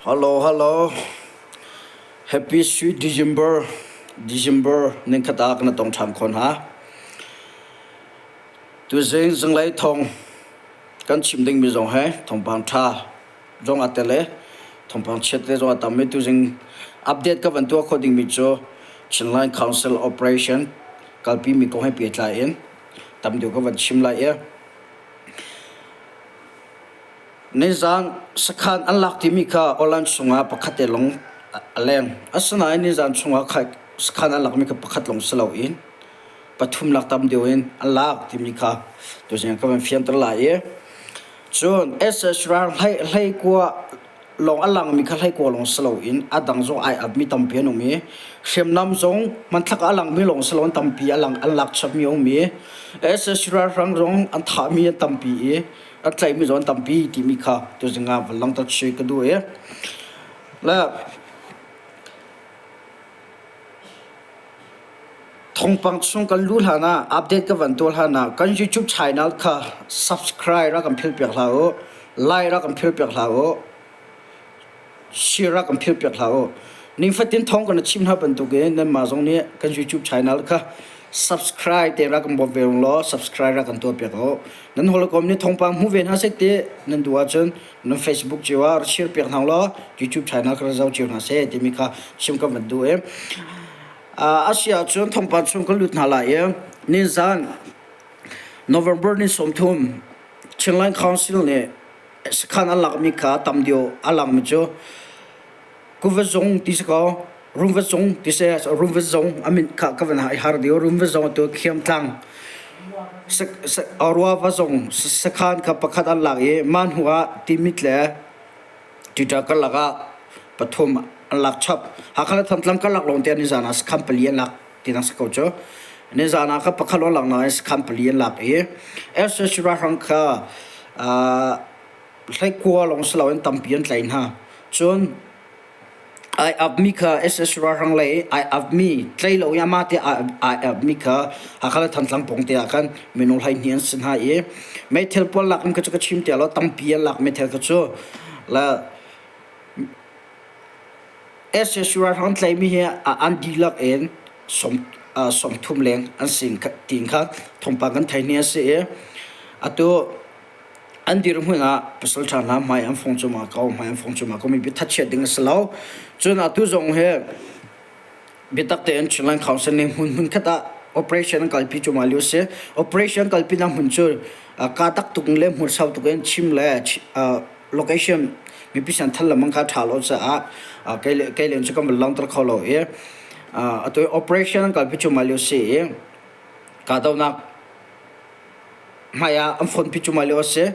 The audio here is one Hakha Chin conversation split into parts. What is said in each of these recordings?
Hello, hello. Happy sweet December. December ning khat ah kana tong ṭhan khon ha. Tuzing zinglei thong kan chim ding mi zong he thawngpang ṭha zong a tel i thawngpang chiat te zong a tam i tuzing update ka van tuah khawh ding mi cu Chinland Council Operation kalpi mi kong he pehtlai in tam deuh ka van chim lai i Nizaan sakhan an lak timi kha awlan chungah pakhat te lawng a leng. Asinain nizaan chungah sakhan an lakmi kha pakhat lawng si loin pathum lak tam deuh in an lak timi kha tuzing ka van fianter lai i cun SS ral hlei kua lawng a langmi kha hlei kua lawng si loin a dang zong ai apmi tampi an um i hriamnam zong hmanthlak a langmi lawng si loin tampi a lang an lak chapmi a um i SS ralhrang zong an thahmi an tampi i an tlaihmi zong an tampi timi kha tuzing ah van langhter chih ka duh i le thawngpang chung kan luh hlan ah update ka van tuah hlan ah kan YouTube channel kha subscribe ra kan phil piak hlah u like ra kan phil piak hlah u Share ah kan philpiak hlah u. Nifatin thawng kan chim hna bantukin nanmah zong nih kan YouTube channel kha subscribe te ra kan bawm ve law subscribe ra kan tuah piak u. Nan hawikom nih thawngpang hmu ve hna seh ti nan duh ahcun nan Facebook cio ah share piak hna law YouTube channel kha zoh cio hna seh timi kha chim kan van duh i a si ahcun thawngpang chung kan lut hna lai i nizan November ni 30 Chinland Council nih Sakhan an lakmi kha tam deuh a langmi cu kuva zung ti si kaw rungva zung ti si rungva zung a min kha ka van i har deuh rungva zung atu khiamtlang ruava zung sakhan kha pakhat an lak i mah hnu ah timit le Twitter karlak ah pathum an lak chap. Hakha le Thantlang karlak lawng te nizan ah sakhan pali an lak ti na si ko cu. Nizan ah kha pakhat lawng lak nain sakhan pali an lak i SSC ralhrang kha hleikua lawng si loin tampi an tlaih hna. Cun ai apmi kha SS ralhrang lei ai apmi tlei lo i amah te ai apmi kha Hakha le Thantlang pawng te ah khan minung 12 an si hna i meithal pawl lak in kha cu ka chim ti lo tampi an lak meithal kha cu le SS ralhrang tlaimi hi an dihlak in 30 leng an si tiin kha thawngpang kan theih ni a si i atu an dirhmun ah pasal ṭha hna hmai an fong cungah ko hmai an fong cungah ko mi biathat ding a si lo cun atu zong hi biatak tein Chinland Council nih hmun hmun khat ah operation an kalpi cuahmah lio a si operation kalpi nak hmun cu ka tak tuk le hmun sau tuk in chim le location mipi san thal lamang kha ṭha lo caah kei len cu kan van langter kho lo i atu operation an kalpi cuahmah lio si i kahdohnak hmai ah an fonpi cuahmah lio a si.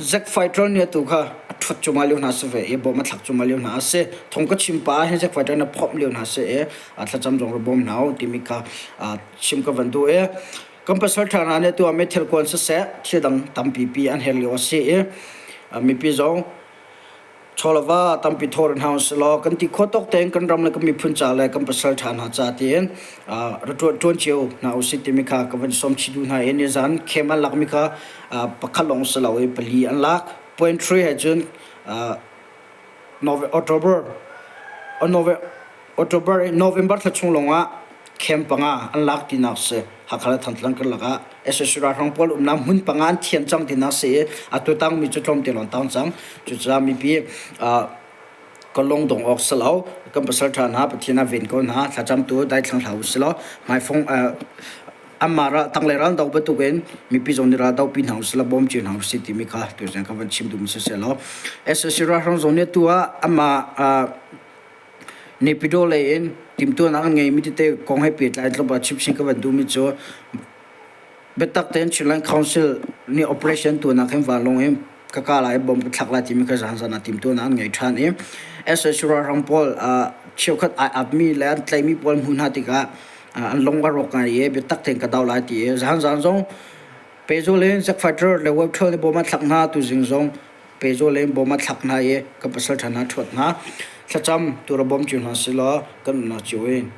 Zack Fighter nih atu kha a ṭhuat cuahmah lio hna a si ve i bawm a thlak cuahmah lio hna a si. Thong ka chim pah ah hin Zack Fighter nih a phomh lio hna a si i thlacam zong ra bawm hna u timi kha chim ka van duh i kan pasal ṭha hna nih atu ah meithal kuan siseh thil dang tampi pi an herh lio a si i mipi zong Chawlava tampi thawr hna usih kan ti khawh tawk tein kan ram le kan miphun ca le kan pasal ṭha hna ca tiin ra ṭuan cio hna usih timi kha ka van sawm chih duh hna i nizan khem an lakmi kha pakhat lawng si lo i pali an lak. Point three he cun October October i November thla chung lawngah camp panga an lak tinak si. Hakha le Thantlang karlak ah SSU ralhrang pawl umnak hmun panga an thian cang tinak si i atu tangmi cu tlawmte lawng tang cang. Cucaah mipi ka lung dong awk si lo. Kan pasal ṭha hna Pathian ah ven ko hna. Thlacamtu daithlang hlah u si law hmaifong anmah ral tanglei ral do bantukin mipi zong nih ral dopi hna usih law bawm cio hna usih timi kha tuzing ka van chim duhmi si seh law SSC ralhrang zong nih atu ah amah Naypyidaw lei in timhtuahnak an ngeimi tete kong he pehtlai in tlawmpal chimchin ka van duhmi cu biatak tein Chinland Council nih operation tuahnak hin vanlawng in ka kah lai i bomb ka thlak lai timi kha zaanzan ah timhtuahnak an ngei ṭhan i SSU ralhrang pawl cheukhat ai apmi le an tlaihmi pawl hmuh hna tikah an lung a rawk ngai i biatak tein ka do lai ti i zaanzan zong pehzul in Zack Fighter le Web 12 nih bomb an thlak hna tuzing zong pehzul in bawm a thlak hna i kan pasal ṭha hna ṭhuat hna. Thlacam tu ra bawm cio hna sih law kan umnak cio in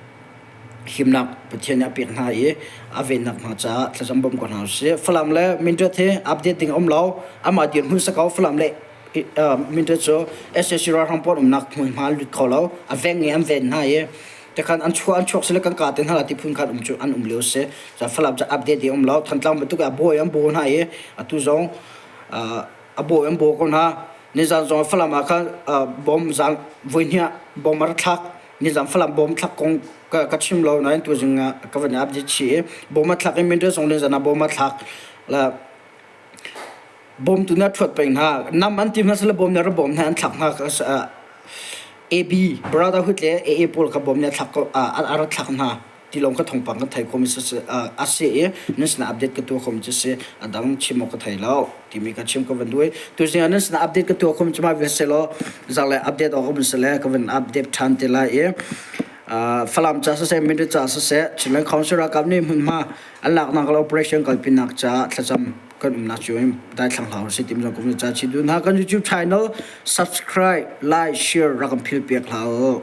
himnak Pathian nih a pek hna i a vennak hna caah thlacam bawm ko hna usih. Falam le Mindat hi update ding a um lo. Amah dirhmun si ko. Falam le Mindat cu sac ralhrang pawl umnak hmunhma an lut kho lo. A veng i an ven hna i tikhan an chuah an chuak sile kan ka te hna la ti phun khan um cu an um lio si. Falam cu update i um lo. Thantlang bantuk a bawi an baw hna i atu zong a bawi an baw ko hna. Nizan zong Falam ah khan bom zang voihnih bom a rak thlak. Nizan Falam bom thlak kong ka chim lo nain tuzing ah ka van update chih i bom a thlak i Mindat zong nizan ah bom a thlak. La Bawmtu nih a ṭhuat peng hna. Nam an ti hna sile bawm nih a ra bawm hna an thlak hna. AB Brotherhood le AA pawl kha bawm nih a thlak ko a ra thlak hna ti lawng kha thawngpang kan thei khomi a si i nan sinah update ka tuah khomi cu si a dang chim awk ka thei lo timi ka chim ka van duh i tuzing ah nan sinah update ka tuah khomi cu mah vial si law zarlei update awk um si le ka van update ṭhan te lai i Falam ca siseh Mindat ca siseh Chinland Council ralkap nih hmunhma an laknak le operation kalpinak caah thlacam kan umnak cio in daithlang hlah usih timi zong kan ca chih duh hna. Kan YouTube channel subscribe, like, share rak kan phil piak hlah u.